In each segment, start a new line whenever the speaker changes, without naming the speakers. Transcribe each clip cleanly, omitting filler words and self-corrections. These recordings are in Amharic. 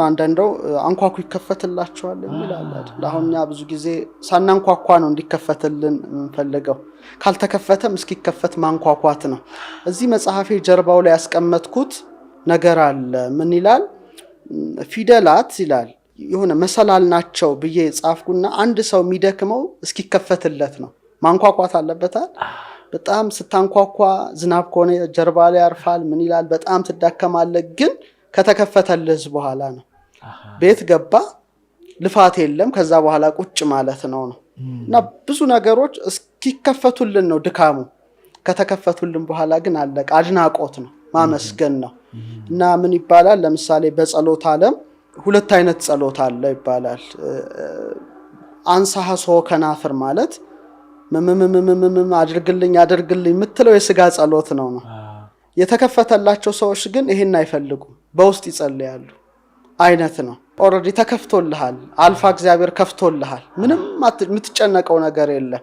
አንዳንደው አንኳኩ ይከፈትላቸዋል የሚል አለ አይደል? አሁን እኛ ብዙ ጊዜ ሳናንኳኳ ነው እንዲከፈትልን የምንፈልገው። ካልተከፈተም እስኪከፈት ማንኳኳት ነው። እዚህ መጽሐፌ ጀርባው ላይ ያስቀመጥኩት ነገር አለ። ምን ይላል? ፊደላት ይላል፣ የሆነ መሰላል ናቸው ብዬ ጻፍኩና አንድ ሰው የሚደክመው እስኪከፈትለት ነው። ማንኳኳት አለበታል። በጣም ስታንኳኳ ዝናብ ከሆነ ጀርባ ላይ ያርፋል። ምን ይላል? በጣም ትዳከማለህ። ግን ከተከፈተልህ በኋላ ነው። ቤት ገባ፣ ልፋት የለም። ከዛ በኋላ ቁጭ ማለት ነው። እና ብዙ ነገሮች እስኪከፈቱልን ነው ድካሙ። ከተከፈቱልን በኋላ ግን አለቀ። አድናቆት ነው፣ ማመስገን ነው። እና ምን ይባላል? ለምሳሌ በጸሎት ዓለም ሁለት አይነት ጸሎት አለ ይባላል። አንሳሐ ከናፍር ማለት ምምምምምም አድርግልኝ አድርግልኝ የምትለው የስጋ ጸሎት ነው። የተከፈተላቸው ሰዎች ግን ይሄን አይፈልጉም፣ በውስጥ ይጸልያሉ አይነት ነው። Already ተከፍቶልሃል፣ አልፋ እግዚአብሔር ከፍቶልሃል። ምንም የምትጨነቀው ነገር የለም።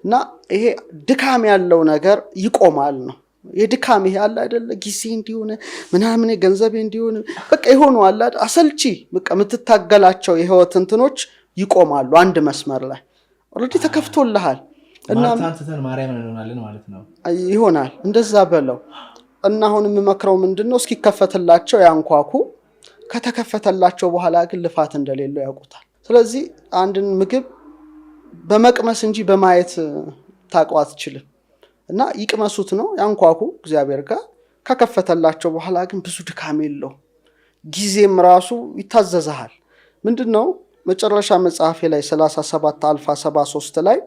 እና ይሄ ድካም ያለው ነገር ይቆማል ነው። የድካም ይሄ አለ አይደለ፣ ጊዜ እንዲሆነ ምናምን፣ ገንዘቤ እንዲሆነ፣ በቃ የሆኑ አለ አሰልቺ፣ በቃ የምትታገላቸው የህይወት እንትኖች ይቆማሉ አንድ መስመር ላይ፣ already ተከፍቶልሃል።
እና ማርታን ትተን ማርያምን እንሆናለን ማለት ነው።
ይሆናል፣ እንደዛ በለው። እና አሁን የምመክረው ምንድን ነው? እስኪከፈትላቸው ያንኳኩ። ከተከፈተላቸው በኋላ ግን ልፋት እንደሌለው ያውቁታል። ስለዚህ አንድን ምግብ በመቅመስ እንጂ በማየት ታውቀው አትችልም። እና ይቅመሱት ነው፣ ያንኳኩ እግዚአብሔር ጋር። ከከፈተላቸው በኋላ ግን ብዙ ድካም የለው። ጊዜም ራሱ ይታዘዝሃል። ምንድን ነው፣ መጨረሻ መጽሐፌ ላይ 37 አልፋ 73 ላይ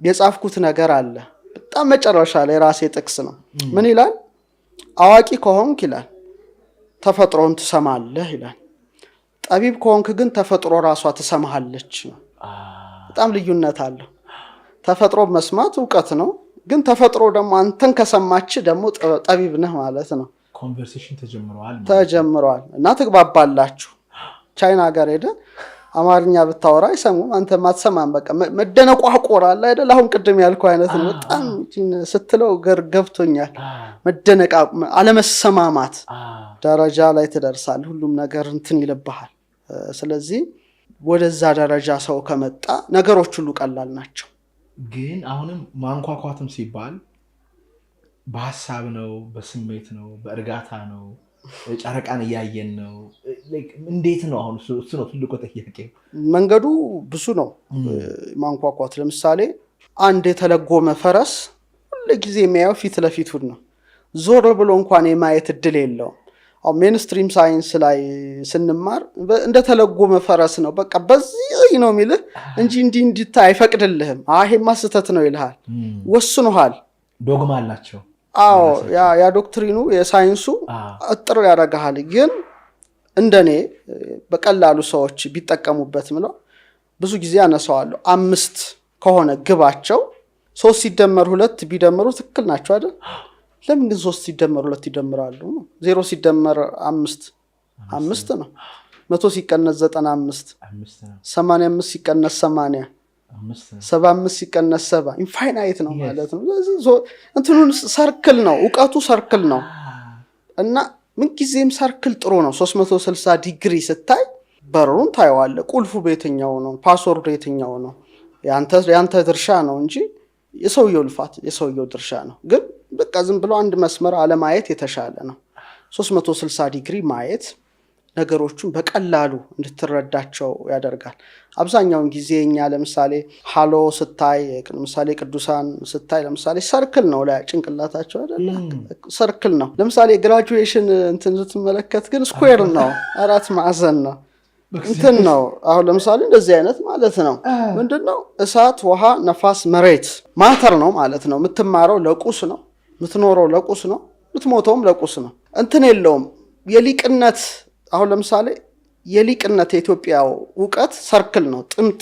የጻፍኩት ነገር አለ። በጣም መጨረሻ ላይ ራሴ ጥቅስ ነው። ምን ይላል? አዋቂ ከሆንክ ይላል ተፈጥሮን ትሰማለህ ይላል። ጠቢብ ከሆንክ ግን ተፈጥሮ ራሷ ትሰማሃለች ነው። በጣም ልዩነት አለው። ተፈጥሮ መስማት እውቀት ነው። ግን ተፈጥሮ ደግሞ አንተን ከሰማች ደግሞ ጠቢብ ነህ ማለት ነው።
Conversation ተጀምረዋል።
ተጀምረዋል እና ትግባባላችሁ። ቻይና ሀገር ሄደ አማርኛ ብታወራ አይሰሙም፣ አንተ ማትሰማም። በቃ መደነቋቆር አለ አይደል? አሁን ቅድም ያልከው አይነት ነው። በጣም ስትለው ገብቶኛል። መደነቃ አለመሰማማት ደረጃ ላይ ትደርሳል። ሁሉም ነገር እንትን ይልብሃል። ስለዚህ ወደዛ ደረጃ ሰው ከመጣ ነገሮች ሁሉ ቀላል ናቸው።
ግን አሁንም ማንኳኳትም ሲባል በሀሳብ ነው፣ በስሜት ነው፣ በእርጋታ ነው፣ ጨረቃን እያየን ነው። እንዴት ነው አሁን? እሱ ነው ትልቁ ጥያቄ።
መንገዱ ብዙ ነው። ማንኳኳት ለምሳሌ አንድ የተለጎመ ፈረስ ሁል ጊዜ የሚያየው ፊት ለፊቱን ነው። ዞር ብሎ እንኳን የማየት እድል የለውም። አሁን mainstream science ላይ ስንማር እንደተለጎመ ፈረስ ነው። በቃ በዚህ ነው የሚልህ እንጂ እንዲህ እንድታይ አይፈቅድልህም። ይሄማ ስህተት ነው ይልሃል፣ ወስኖሃል።
ዶግማ አላቸው።
አዎ፣ ያ doctrine ኑ የሳይንሱ እጥር ያደርግሃል። ግን እንደኔ በቀላሉ ሰዎች ቢጠቀሙበት ምለው ብዙ ጊዜ አነሳዋለሁ። አምስት ከሆነ ግባቸው ሶስት ሲደመር ሁለት ቢደምሩ ትክክል ናቸው አይደል? ለምን ግን ሶስት ሲደመር ሁለት ይደምራሉ? ዜሮ ሲደመር አምስት አምስት ነው። 100 ሲቀነስ 95፣ 85 ሲቀነስ 80፣ 75 ሲቀነስ 70፣ infinite ነው ማለት ነው። ስለዚህ እንትኑን circle ነው፣ እውቀቱ circle ነው። እና ምንጊዜም circle ጥሩ ነው። 360 ዲግሪ ስታይ በሩን ታየዋለህ። ቁልፉ በየትኛው ነው? Password ኡ የትኛው ነው? ያንተ ድርሻ ነው እንጂ የሰውየው ልፋት የሰውየው ድርሻ ነው። ግን በቃ ዝም ብሎ አንድ መስመር አለማየት የተሻለ ነው። 360 ዲግሪ ማየት ነገሮቹን በቀላሉ እንድትረዳቸው ያደርጋል። አብዛኛውን ጊዜ እኛ ለምሳሌ halo ስታይ፣ ለምሳሌ ቅዱሳን ስታይ፣ ለምሳሌ circle ነው ላይ ጭንቅላታቸው አይደለ? Circle ነው። ለምሳሌ graduation እንትን ስትመለከት ግን square ነው፣ አራት ማዕዘን ነው፣ እንትን ነው። አሁን ለምሳሌ እንደዚህ አይነት ማለት ነው። ምንድን ነው? እሳት፣ ውሃ፣ ነፋስ፣ መሬት፣ matter ነው ማለት ነው። የምትማረው ለቁስ ነው፣ የምትኖረው ለቁስ ነው፣ የምትሞተውም ለቁስ ነው። እንትን የለውም የሊቅነት። አሁን ለምሳሌ የሊቅነት የኢትዮጵያ እውቀት circle ነው። ጥምጥ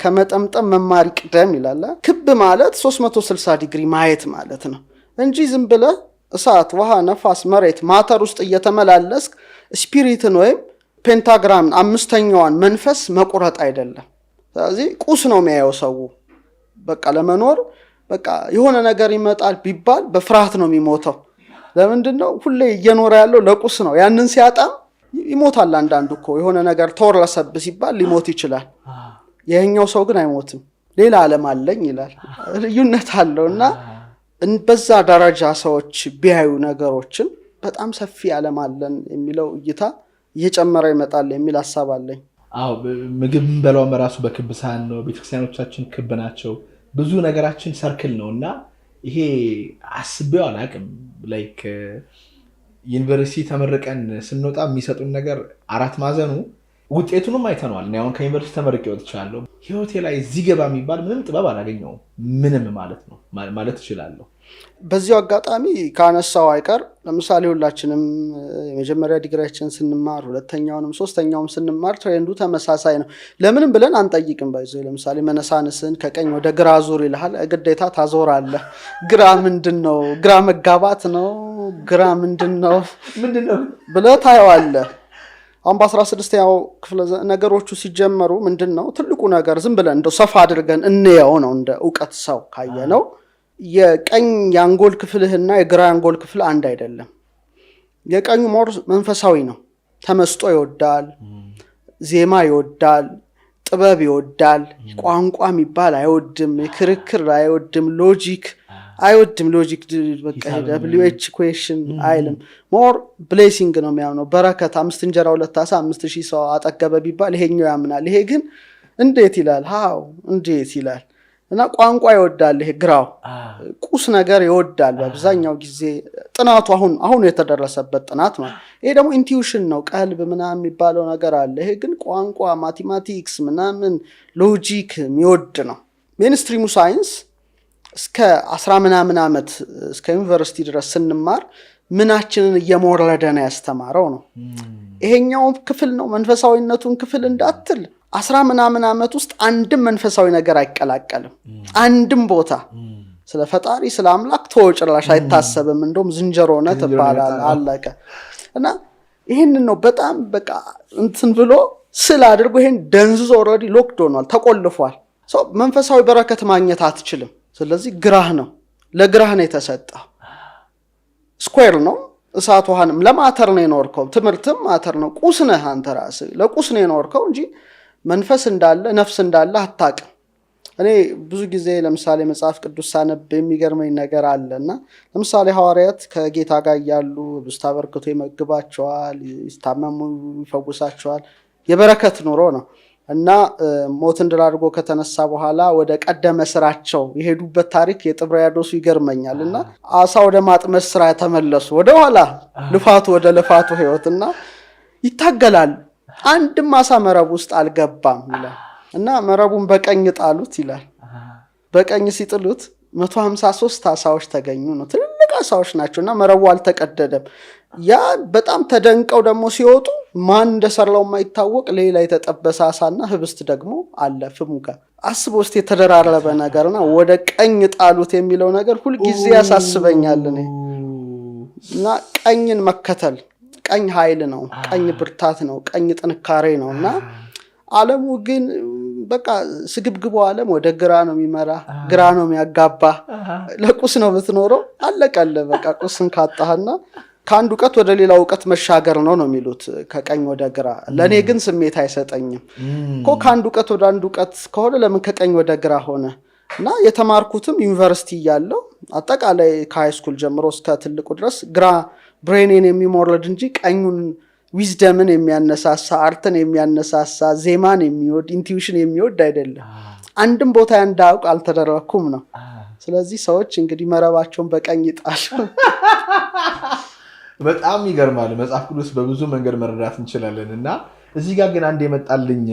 ከመጠምጠም መማር ይቅደም ይላል። ክብ ማለት 360 ዲግሪ ማየት ማለት ነው እንጂ ዝም ብለህ እሳት፣ ውሃ፣ ነፋስ፣ መሬት፣ matter ውስጥ እየተመላለስክ spirit ን ወይም pentagram ን አምስተኛዋን መንፈስ መቁረጥ አይደለም። ስለዚህ ቁስ ነው የሚያየው ሰው። በቃ ለመኖር በቃ የሆነ ነገር ይመጣል ቢባል በፍርሃት ነው የሚሞተው። ለምንድን ነው? ሁሌ እየኖረ ያለው ለቁስ ነው። ያንን ሲያጣም ይሞታል። አንዳንዱ እኮ የሆነ ነገር ተወረሰብ ሲባል ሊሞት ይችላል። ይሄኛው ሰው ግን አይሞትም። ሌላ ዓለም አለኝ ይላል። ልዩነት አለው። እና በዛ ደረጃ ሰዎች ቢያዩ ነገሮችን በጣም ሰፊ ዓለም አለን የሚለው እይታ እየጨመረ ይመጣል የሚል ሀሳብ አለኝ።
አዎ፣ ምግብ የምንበላውም ራሱ በክብ ሳህን ነው። ቤተክርስቲያኖቻችን ክብ ናቸው። ብዙ ነገራችን circle ነው። እና ይሄ አስቤው አላውቅም። Like ዩኒቨርሲቲ ተመርቀን ስንወጣ የሚሰጡን ነገር አራት ማዕዘኑ ውጤቱንም አይተነዋል። እኔ አሁን ከዩኒቨርሲቲ ተመርቄ ወጥቻለሁ። ህይወቴ ላይ እዚህ ገባ የሚባል ምንም ጥበብ አላገኘውም። ምንም ማለት ነው ማለት እችላለሁ።
በዚሁ አጋጣሚ ካነሳው አይቀር፣ ለምሳሌ ሁላችንም የመጀመሪያ ዲግሪያችን ስንማር፣ ሁለተኛውንም ሶስተኛውም ስንማር trend ኡ ተመሳሳይ ነው። ለምንም ብለን አንጠይቅም። By the way፣ ለምሳሌ መነሳንስን ከቀኝ ወደ ግራ ዙር ይልሃል። ግዴታ ታዞራለህ። ግራ ምንድን ነው? ግራ መጋባት ነው? ግራ ምንድን ነው
ምንድን ነው
ብለህ ታየዋለህ። አሁን በ16ኛው ክፍለ ነገሮቹ ሲጀመሩ ምንድን ነው ትልቁ ነገር? ዝም ብለን እንደው ሰፋ አድርገን እንየው ነው፣ እንደ እውቀት ሰው ካየነው የቀኝ የአንጎል ክፍልህና የግራ የአንጎል ክፍል አንድ አይደለም። የቀኙ more መንፈሳዊ ነው። ተመስጦ ይወዳል፣ ዜማ ይወዳል፣ ጥበብ ይወዳል። ቋንቋ የሚባል አይወድም፣ ክርክር አይወድም፣ logic አይወድም። Logic በቃ WH question አይልም። More blessing ነው የሚያምነው። በረከት፣ አምስት እንጀራ ሁለት ዓሣ 5,000 ሰው አጠገበ ቢባል ይሄኛው ያምናል። ይሄ ግን እንዴት ይላል፣ how፣ እንዴት ይላል። እና ቋንቋ ይወዳል። ይሄ ግራው ቁስ ነገር ይወዳል። በአብዛኛው ጊዜ ጥናቱ አሁን አሁን የተደረሰበት ጥናት ነው። ይሄ ደግሞ intuition ነው፣ ቀልብ ምናምን የሚባለው ነገር አለ። ይሄ ግን ቋንቋ፣ mathematics ምናምን logic የሚወድ ነው። Mainstream ኡ ሳይንስ እስከ 10 ምናምን ዓመት እስከ ዩኒቨርሲቲ ድረስ ስንማር ምናችንን እየሞረደ ነው ያስተማረው ነው። ይሄኛው ክፍል ነው መንፈሳዊነቱን ክፍል እንዳትል፣ 10 ምናምን ዓመት ውስጥ አንድም መንፈሳዊ ነገር አይቀላቀልም። አንድም ቦታ ስለ ፈጣሪ ስለ አምላክ ተወው፣ ጭራሽ አይታሰብም። እንደውም ዝንጀሮ ነህ ትባላለህ። አለቀ። እና ይህንን ነው በጣም በቃ እንትን ብሎ ስል አድርጎ ይሄን ደንዝዞ already locked ሆኗል፣ ተቆልፏል። So መንፈሳዊ በረከት ማግኘት አትችልም። ስለዚህ ግራህ ነው፣ ለግራህ ነው የተሰጠው። Square ነው፣ እሳት ውሃንም ለ matter ነው የኖርከው። ትምህርትም matter ነው። ቁስ ነህ አንተ ራስህ፣ ለቁስ ነው የኖርከው እንጂ መንፈስ እንዳለ ነፍስ እንዳለ አታውቅም። እኔ ብዙ ጊዜ ለምሳሌ መጽሐፍ ቅዱስ ሳነብ የሚገርመኝ ነገር አለ። እና ለምሳሌ ሐዋርያት ከጌታ ጋር እያሉ ህብስት አበርክቶ ይመግባቸዋል፣ ይታመሙ ይፈውሳቸዋል። የበረከት ኑሮ ነው። እና ሞትን ድል አድርጎ ከተነሳ በኋላ ወደ ቀደመ ስራቸው የሄዱበት ታሪክ የጥብርያዶሱ ይገርመኛል። እና አሳ ወደ ማጥመድ ስራ ተመለሱ፣ ወደኋላ ልፋቱ፣ ወደ ልፋቱ ህይወት። እና ይታገላል። አንድም አሳ መረብ ውስጥ አልገባም ይላል። እና መረቡን በቀኝ ጣሉት ይላል። በቀኝ ሲጥሉት 153 አሳዎች ተገኙ ነው። ትልልቅ አሳዎች ናቸው እና መረቡ አልተቀደደም። ያ በጣም ተደንቀው ደግሞ ሲወጡ ማን እንደሰራው የማይታወቅ ሌላ የተጠበሰ አሳና ህብስት ደግሞ አለ ፍሙ ጋር። አስበው እስቲ፣ የተደራረበ ነገርና ወደ ቀኝ ጣሉት የሚለው ነገር ሁልጊዜ ያሳስበኛል እኔ። እና ቀኝን መከተል፣ ቀኝ ኃይል ነው፣ ቀኝ ብርታት ነው፣ ቀኝ ጥንካሬ ነው። እና ዓለሙ ግን በቃ ስግብግቡ ዓለም ወደ ግራ ነው የሚመራ፣ ግራ ነው የሚያጋባ። ለቁስ ነው የምትኖረው፣ አለቀልህ በቃ ቁስን ካጣህና ከአንድ እውቀት ወደ ሌላ እውቀት መሻገር ነው ነው የሚሉት ከቀኝ ወደ ግራ። ለእኔ ግን ስሜት አይሰጠኝም እኮ። ከአንድ እውቀት ወደ አንድ እውቀት ከሆነ ለምን ከቀኝ ወደ ግራ ሆነ? እና የተማርኩትም ዩኒቨርሲቲ እያለው አጠቃላይ ከ high school ጀምሮ እስከ ትልቁ ድረስ ግራ brain ኤን የሚሞርድ እንጂ ቀኙን wisdom ን የሚያነሳሳ፣ art ን የሚያነሳሳ፣ ዜማን የሚወድ፣ intuition የሚወድ አይደለም። አንድም ቦታ እንዳውቅ አልተደረኩም ነው። ስለዚህ ሰዎች እንግዲህ መረባቸውን በቀኝ ይጣሉ።
በጣም ይገርማል። መጽሐፍ ቅዱስ በብዙ መንገድ መረዳት እንችላለን። እና እዚህ ጋር ግን አንድ የመጣልኝ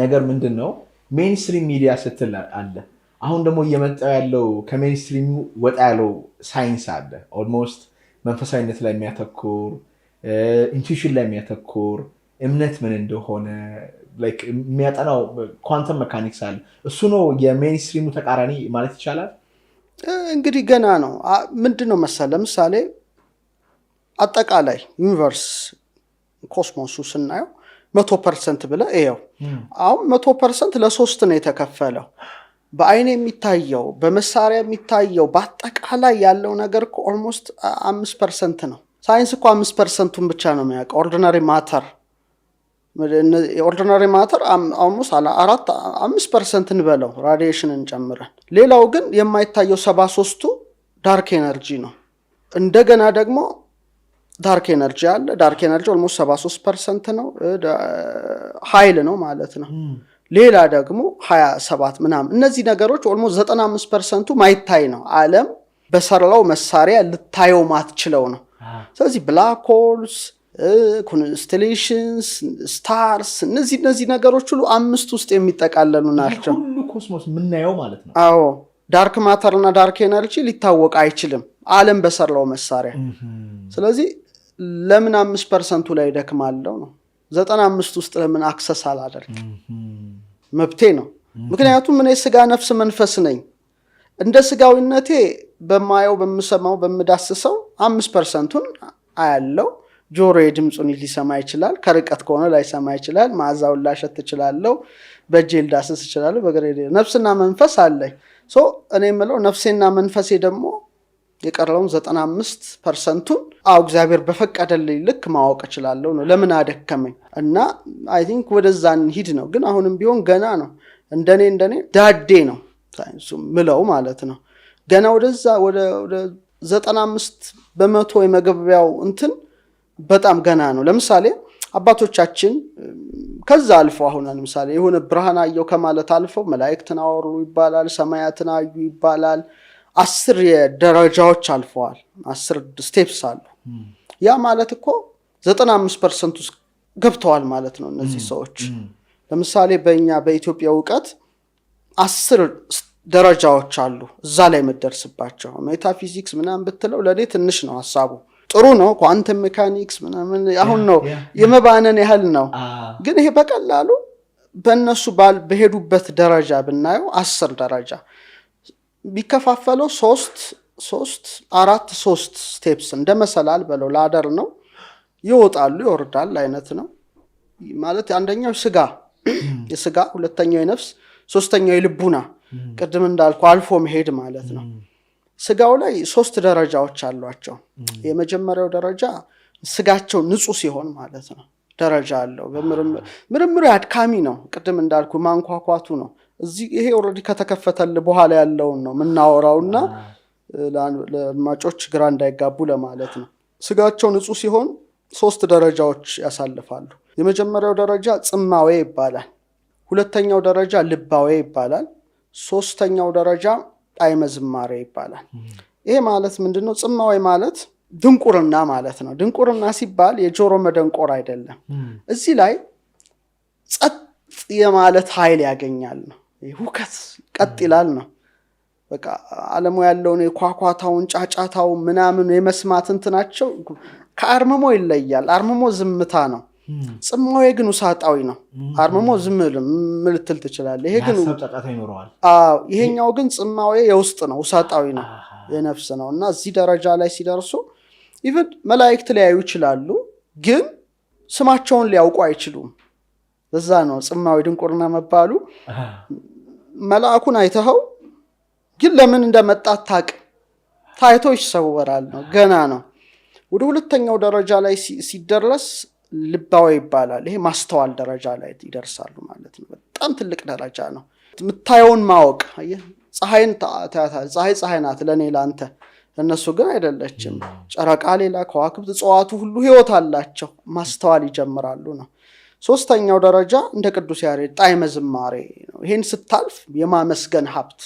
ነገር ምንድን ነው? Mainstream media ስትል አለ። አሁን ደግሞ እየመጣ ያለው ከ mainstream ኡ ወጣ ያለው ሳይንስ አለ። Almost መንፈሳዊነት ላይ የሚያተኩር፣ intuition ላይ የሚያተኩር፣ እምነት ምን እንደሆነ የሚያጠናው quantum mechanics አለ። እሱ ነው የ mainstream ኡ ተቃራኒ ማለት ይቻላል።
እንግዲህ ገና ነው። ምንድን ነው መሰለህ፣ ለምሳሌ አጠቃላይ universe cosmos ኡ ስናየው 100% ብለህ እየው። አሁን 100% ለሶስት ነው የተከፈለው። በአይን የሚታየው፣ በመሳሪያ የሚታየው፣ በአጠቃላይ ያለው ነገር እኮ almost 5% ነው። ሳይንስ እኮ 5% ኡን ብቻ ነው የሚያውቀው። Ordinary matter፣ ordinary matter almost 4-5% እንበለው radiation ን ጨምረን። ሌላው ግን የማይታየው 73ቱ dark energy ነው። እንደገና ደግሞ dark energy አለ። Dark energy almost 73% ነው፣ ኃይል ነው ማለት ነው። ሌላ ደግሞ 27 ምናምን። እነዚህ ነገሮች almost 95% ኡ ማይታይ ነው። ዓለም በሰራው መሳሪያ ልታየው ማትችለው ነው። ስለዚህ black holes፣ constellations፣ stars እነዚህ ነገሮች ሁሉ አምስት ውስጥ የሚጠቃለሉ ናቸው።
ሁሉ cosmos የምናየው ማለት ነው።
አዎ፣ dark matter እና dark energy ሊታወቅ አይችልም ዓለም በሰራው መሳሪያ። ስለዚህ ለምን 5% ኡ ላይ ደክማለው ነው። 95 ውስጥ ለምን access አላደርግ? መብቴ ነው። ምክንያቱም እኔ ስጋ፣ ነፍስ፣ መንፈስ ነኝ። እንደ ስጋዊነቴ በማየው፣ በምሰማው፣ በምዳስሰው 5% ኡን አያለው። ጆሮዬ ድምፁን ሊሰማ ይችላል። ከርቀት ከሆነ ላይሰማ ይችላል። መዓዛውን ላሸት እችላለሁ። በእጄ ልዳስስ እችላለሁ። በእግሬ ነፍስና መንፈስ አለኝ። So እኔ የምለው ነፍሴና መንፈሴ ደግሞ የቀረውን 95% ኡን አዎ እግዚአብሔር በፈቀደልኝ ልክ ማወቅ እችላለሁ ነው። ለምን አደከመኝ? እና I think ወደዛ እንሂድ ነው። ግን አሁንም ቢሆን ገና ነው። እንደኔ ዳዴ ነው ሳይንሱ ምለው ማለት ነው። ገና ወደዛ ወደ 95% የመግቢያው እንትን በጣም ገና ነው። ለምሳሌ አባቶቻችን ከዛ አልፈው አሁን ለምሳሌ የሆነ ብርሃን አየው ከማለት አልፈው መላእክትን አወሩ ይባላል፣ ሰማያትን አዩ ይባላል። 10 የደረጃዎች አልፈዋል። 10 steps አሉ። ያ ማለት እኮ 95% ውስጥ ገብተዋል ማለት ነው እነዚህ ሰዎች። ለምሳሌ በእኛ በኢትዮጵያ እውቀት 10 ደረጃዎች አሉ እዛ ላይ የምደርስባቸው። ሜታፊዚክስ ምናምን ብትለው ለእኔ ትንሽ ነው፣ ሀሳቡ ጥሩ ነው። Quantum mechanics ምናምን አሁን ነው የመባነን ያህል ነው። ግን ይሄ በቀላሉ በእነሱ በሄዱበት ደረጃ ብናየው 10 ደረጃ ቢከፋፈለው ሶስት ሶስት አራት ሶስት steps እንደ መሰላል በለው ladder ነው። ይወጣሉ ይወርዳል አይነት ነው ማለት። አንደኛው ስጋ የስጋ፣ ሁለተኛው የነፍስ፣ ሶስተኛው የልቡና፣ ቅድም እንዳልኩ አልፎ መሄድ ማለት ነው። ስጋው ላይ ሶስት ደረጃዎች አሏቸው። የመጀመሪያው ደረጃ ስጋቸው ንጹህ ሲሆን ማለት ነው። ደረጃ አለው። ምርምሩ አድካሚ ነው። ቅድም እንዳልኩ ማንኳኳቱ ነው። እዚህ ይሄ already ከተከፈተል በኋላ ያለውን ነው የምናወራውና ለአድማጮች ግራ እንዳይጋቡ ለማለት ነው። ስጋቸው ንጹህ ሲሆን ሶስት ደረጃዎች ያሳልፋሉ። የመጀመሪያው ደረጃ ጽማዌ ይባላል። ሁለተኛው ደረጃ ልባዌ ይባላል። ሶስተኛው ደረጃ ጣዕመ ዝማሬ ይባላል። ይሄ ማለት ምንድን ነው? ጽማዌ ማለት ድንቁርና ማለት ነው። ድንቁርና ሲባል የጆሮ መደንቆር አይደለም። እዚህ ላይ ጸጥ የማለት ኃይል ያገኛል ነው። ሁከት ቀጥ ይላል ነው። በቃ ዓለሙ ያለውን የኳኳታውን ጫጫታውን ምናምን የመስማት እንትናቸው ከአርምሞ ይለያል። አርምሞ ዝምታ ነው። ጽማዌ ግን ውሳጣዊ ነው። አርምሞ ዝም ልትል ትችላለህ። ይሄ ግን
ጫጫታ ይኖረዋል።
አዎ፣ ይሄኛው ግን ጽማዌ የውስጥ ነው፣ ውሳጣዊ ነው፣ የነፍስ ነው። እና እዚህ ደረጃ ላይ ሲደርሱ even መላእክት ሊያዩ ይችላሉ፣ ግን ስማቸውን ሊያውቁ አይችሉም። እዛ ነው ጽማዊ ድንቁርና መባሉ። መልአኩን አይተኸው ግን ለምን እንደመጣ አታውቅም። ታይቶ ይሰወራል ነው፣ ገና ነው። ወደ ሁለተኛው ደረጃ ላይ ሲደረስ ልባዊ ይባላል። ይሄ ማስተዋል ደረጃ ላይ ይደርሳሉ ማለት ነው። በጣም ትልቅ ደረጃ ነው። የምታየውን ማወቅ። አየህ፣ ፀሐይን ታያታለህ። ፀሐይ ፀሐይ ናት ለእኔ ለአንተ፣ እነሱ ግን አይደለችም። ጨረቃ ሌላ፣ ከዋክብት፣ እጽዋቱ ሁሉ ህይወት አላቸው። ማስተዋል ይጀምራሉ ነው። ሶስተኛው ደረጃ እንደ ቅዱስ ያሬድ ጣዕመ ዝማሬ ነው። ይሄን ስታልፍ የማመስገን ሀብት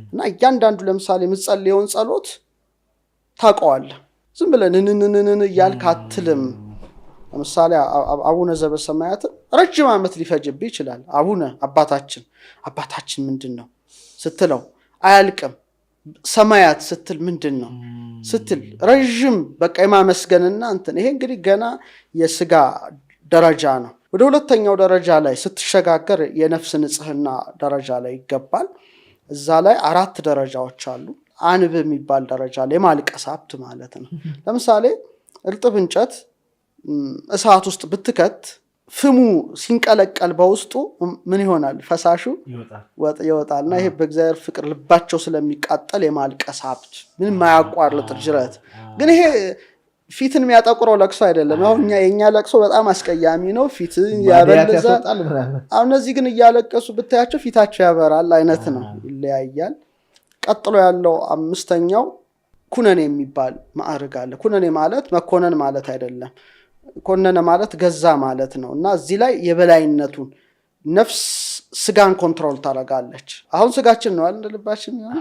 እና እያንዳንዱ ለምሳሌ የምትጸልየውን ጸሎት ታውቀዋለህ። ዝም ብለህ ንንንንን እያልክ አትልም። ለምሳሌ አቡነ ዘበሰማያትን ረጅም ዓመት ሊፈጅብህ ይችላል። አቡነ አባታችን፣ አባታችን ምንድን ነው ስትለው አያልቅም። ሰማያት ስትል ምንድን ነው ስትል ረዥም በቃ የማመስገንና እንትን። ይሄ እንግዲህ ገና የስጋ ደረጃ ነው። ወደ ሁለተኛው ደረጃ ላይ ስትሸጋገር የነፍስ ንጽህና ደረጃ ላይ ይገባል። እዛ ላይ አራት ደረጃዎች አሉ። አንብ የሚባል ደረጃ ላይ የማልቀስ ሀብት ማለት ነው። ለምሳሌ እርጥብ እንጨት እሳት ውስጥ ብትከት ፍሙ ሲንቀለቀል በውስጡ ምን ይሆናል? ፈሳሹ ይወጣል። እና ይሄ በእግዚአብሔር ፍቅር ልባቸው ስለሚቃጠል የማልቀስ ሀብት፣ ምንም ማያቋርጥ ጅረት። ግን ይሄ ፊትን የሚያጠቁረው ለቅሶ አይደለም። አሁን እኛ የእኛ ለቅሶ በጣም አስቀያሚ ነው፣ ፊትን
ማዲያት
ያበልዛል።
ያስወጣል ምናምን።
አሁን እነዚህ ግን እያለቀሱ ብታያቸው ፊታቸው ያበራል አይነት ነው፣ ይለያያል። ቀጥሎ ያለው አምስተኛው ኩነኔ የሚባል ማዕርግ አለ። ኩነኔ ማለት መኮነን ማለት አይደለም። ኮነነ ማለት ገዛ ማለት ነው። እና እዚህ ላይ የበላይነቱን ነፍስ ስጋን control ታደርጋለች። አሁን ስጋችን ነው አይደል ልባችን የሆነ፣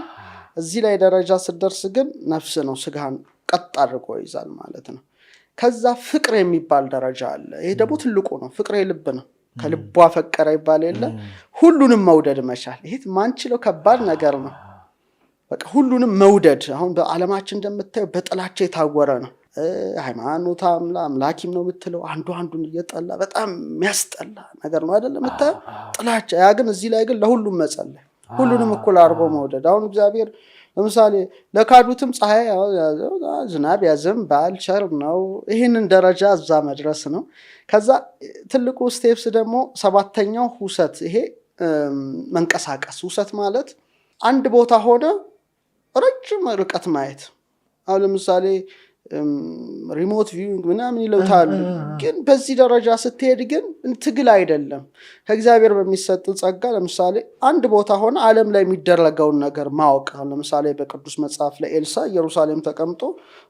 እዚህ ላይ ደረጃ ስትደርስ ግን ነፍስ ነው ስጋን ቀጥ አድርጎ ይዛል ማለት ነው። ከዛ ፍቅር የሚባል ደረጃ አለ። ይሄ ደግሞ ትልቁ ነው። ፍቅር የልብ ነው። ከልቧ ፈቀረ ይባል የለ፣ ሁሉንም መውደድ መቻል። ይሄ ማንችለው ከባድ ነገር ነው። በቃ ሁሉንም መውደድ። አሁን በዓለማችን እንደምታየው በጥላቻ የታወረ ነው። ሃይማኖት አምላኪም ነው የምትለው አንዱ አንዱን እየጠላ፣ በጣም የሚያስጠላ ነገር ነው አይደለም የምታየው ጥላቻ። ያ ግን እዚህ ላይ ግን ለሁሉም መጸለይ፣ ሁሉንም እኩል አድርጎ መውደድ። አሁን እግዚአብሔር ለምሳሌ ለካዱትም ፀሐይ ዝናብ ያዘንባል፣ ቸር ነው። ይህንን ደረጃ እዛ መድረስ ነው። ከዛ ትልቁ steps ደግሞ ሰባተኛው ሁሰት፣ ይሄ መንቀሳቀስ። ሁሰት ማለት አንድ ቦታ ሆነ ረጅም ርቀት ማየት። አሁን ለምሳሌ remote viewing ምናምን ይለውታሉ። ግን በዚህ ደረጃ ስትሄድ ግን ትግል አይደለም። ከእግዚአብሔር በሚሰጥ ጸጋ ለምሳሌ አንድ ቦታ ሆነ ዓለም ላይ የሚደረገውን ነገር ማወቅ። አሁን ለምሳሌ በቅዱስ መጽሐፍ ላይ ኤልሳ ኢየሩሳሌም ተቀምጦ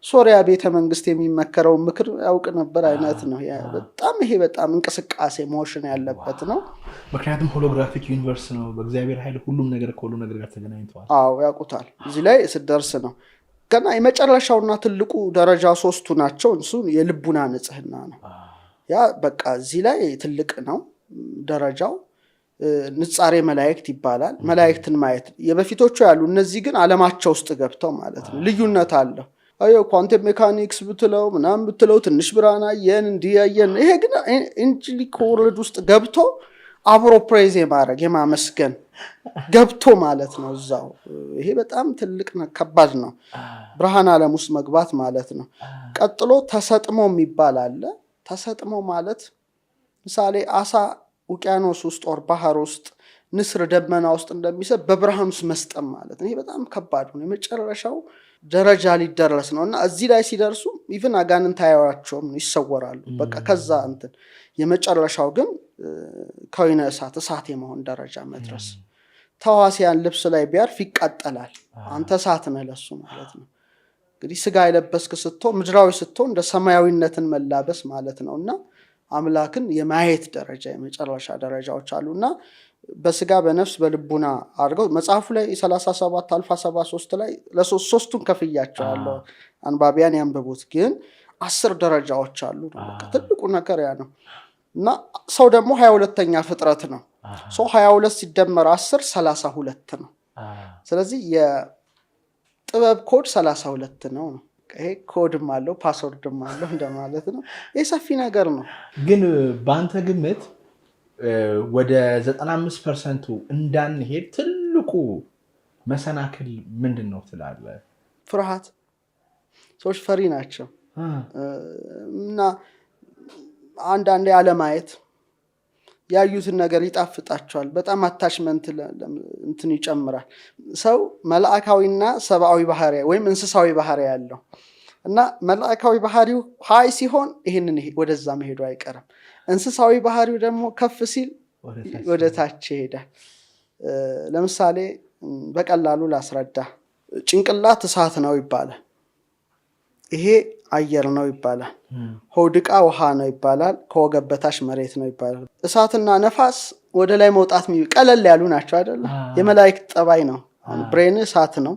ሶሪያ ቤተ መንግስት የሚመከረውን ምክር ያውቅ ነበር አይነት ነው። በጣም ይሄ በጣም እንቅስቃሴ motion ያለበት ነው።
ምክንያቱም holographic universe ነው። በእግዚአብሔር ኃይል ሁሉም ነገር ከሁሉም ነገር ጋር ተገናኝተዋል።
አዎ፣ ያውቁታል። እዚህ ላይ ስትደርስ ነው። ገና የመጨረሻውና ትልቁ ደረጃ ሶስቱ ናቸው። እሱ የልቡና ንጽህና ነው። ያ በቃ እዚህ ላይ ትልቅ ነው ደረጃው። ንጻሬ መላእክት ይባላል። መላእክትን ማየት የበፊቶቹ ያሉ፣ እነዚህ ግን ዓለማቸው ውስጥ ገብተው ማለት ነው። ልዩነት አለው። አየህ፣ quantum mechanics ብትለው ምናምን ብትለው ትንሽ ብርሃን አየን፣ እንዲህ አየን። ይሄ ግን angelic world ውስጥ ገብቶ አብሮ praise የማድረግ፣ የማመስገን ገብቶ ማለት ነው እዛው። ይሄ በጣም ትልቅ ከባድ ነው። ብርሃን ዓለም ውስጥ መግባት ማለት ነው። ቀጥሎ ተሰጥሞ የሚባል አለ። ተሰጥሞ ማለት ምሳሌ አሳ ውቅያኖስ ውስጥ or ባህር ውስጥ፣ ንስር ደመና ውስጥ እንደሚሰጥ በብርሃን ውስጥ መስጠም ማለት ነው። ይሄ በጣም ከባድ ነው። የመጨረሻው ደረጃ ሊደረስ ነው። እና እዚህ ላይ ሲደርሱ even አጋንንት አያዩዋቸውም፣ ይሰወራሉ። በቃ ከዛ እንትን የመጨረሻው ግን ከወይነ እሳት፣ እሳት የመሆን ደረጃ መድረስ። ተዋሲያን ልብስ ላይ ቢያርፍ ይቃጠላል። አንተ እሳት ነህ ለሱ ማለት ነው። እንግዲህ ስጋ የለበስክ ስትሆን፣ ምድራዊ ስትሆን እንደ ሰማያዊነትን መላበስ ማለት ነው። እና አምላክን የማየት ደረጃ የመጨረሻ ደረጃዎች አሉ። እና በስጋ፣ በነፍስ፣ በልቡና አድርገው መጽሐፉ ላይ 37 አልፋ 73 ላይ ለሶስቱን ከፍያቸዋለሁ። አንባቢያን ያንብቡት። ግን 10 ደረጃዎች አሉ ነው። በቃ ትልቁ ነገር ያ ነው። እና ሰው ደግሞ 22ኛ ፍጥረት ነው። ሰው 22 ሲደመር 10 32 ነው። ስለዚህ የጥበብ ኮድ 32 ነው። ይሄ ኮድም አለው password ም አለው እንደማለት ነው። ይህ ሰፊ ነገር ነው።
ግን በአንተ ግምት ወደ 95% ኡ እንዳንሄድ ትልቁ መሰናክል ምንድን ነው ትላለህ?
ፍርሃት። ሰዎች ፈሪ ናቸው እና አንዳንዴ አለማየት፣ ያዩትን ነገር ይጣፍጣቸዋል። በጣም attachment እንትን ይጨምራል። ሰው መልአካዊና ሰብአዊ ባህሪ ወይም እንስሳዊ ባህሪ ያለው እና መልአካዊ ባህሪው high ሲሆን ይህንን ወደዛ መሄዱ አይቀርም። እንስሳዊ ባህሪው ደግሞ ከፍ ሲል ወደ ታች ይሄዳል። ለምሳሌ በቀላሉ ላስረዳ። ጭንቅላት እሳት ነው ይባላል። ይሄ አየር ነው ይባላል። ሆድ ዕቃ ውሃ ነው ይባላል። ከወገብ በታች መሬት ነው ይባላል። እሳትና ነፋስ ወደ ላይ መውጣት ቀለል ያሉ ናቸው አይደለ? የመላእክት ጠባይ ነው። Brain እሳት ነው።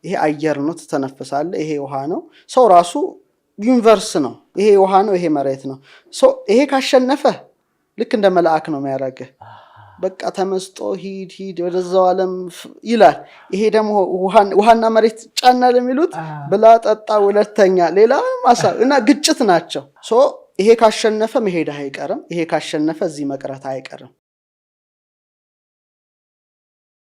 ይሄ አየር ነው፣ ትተነፍሳለህ። ይሄ ውሃ ነው። ሰው ራሱ universe ነው። ይሄ ውሃ ነው፣ ይሄ መሬት ነው። ይሄ ካሸነፈ ልክ እንደ መልአክ ነው የሚያደርግህ። በቃ ተመስጦ ሂድ ሂድ ወደዛው ዓለም ይላል። ይሄ ደግሞ ውሃና መሬት ጫና ለሚሉት ብላ ጠጣ ሁለተኛ ሌላ ሀሳብ እና ግጭት ናቸው። So ይሄ ካሸነፈ መሄድ አይቀርም። ይሄ ካሸነፈ እዚህ መቅረት አይቀርም።